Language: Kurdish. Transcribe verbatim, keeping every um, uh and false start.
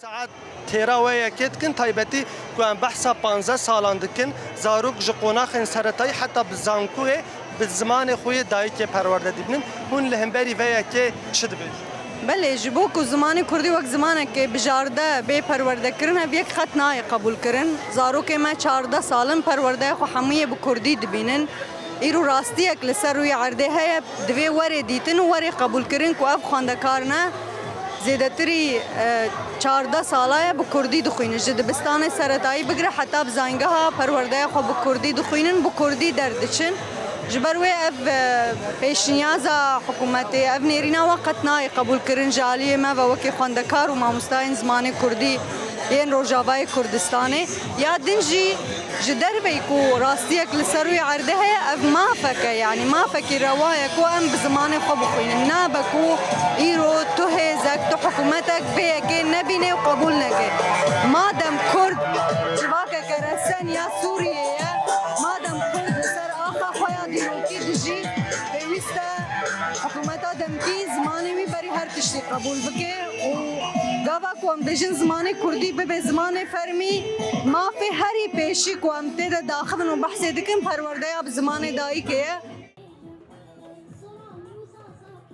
Saet têra wê yekê dikin, taybetî ku em behsa panzdeh salan dikin, zarok ji qonaxên seretayî heta bi zankoyê bi zimanê xwe yê dayikê perwerde dibînin. Hûn li hemberî vê yekê çi dibêjin? Belê, ji bo ku zimanê kurdî wek zimanekê bijarde bê perwerdekirin, ev yek qet nayê qebûlkirin. Zarokê me çardeh sal in perwerdeya xwe hemûyê bi kurdî dibînin. Îro rastiyek li ser rûyê erdê heye, divê were dîtin û were qebûlkirin ku ev xwendekar ne, zêdetirî, e, çardeh sala ye bi kurdî dixwînin. Ji dibistanê seretayî bigire heta bi zangeha perwerdeya xwe bi kurdî dixwînin, bi kurdî derdiçin. Ji ber wê ev, e, pêşniyaza hikûmetê, ev nêrîna we qet nayê qebûlkirin ji aliyê me ve wekî xwendekar û mamostayên zimanê kurdî yên Rojavayê Kurdistanê. Ya din jî ji derveyî ku rastiyek li ser rûyê erdê heye, ev mafek e, yanî mafekî rewa ye ku em bi zimanê xwe bixwînin. Nabe ku îro tu hêzek, tu hikûmetek vê yekê nebîne û qebûl neke. Madem kurd civakeke resen ya Sûriyê ye, madem kurd li ser axa xwe ya dîrokî dijî, pêwîst e hikûmeta demkî zimanê wî berî her tiştî qebûl bike û gava ku em dibêjin zimanê kurdî bibe zimanê fermî, mafê herî pêşî ku em tê de daxivin û behsê dikin perwerdeya bi zimanê dayikê ye.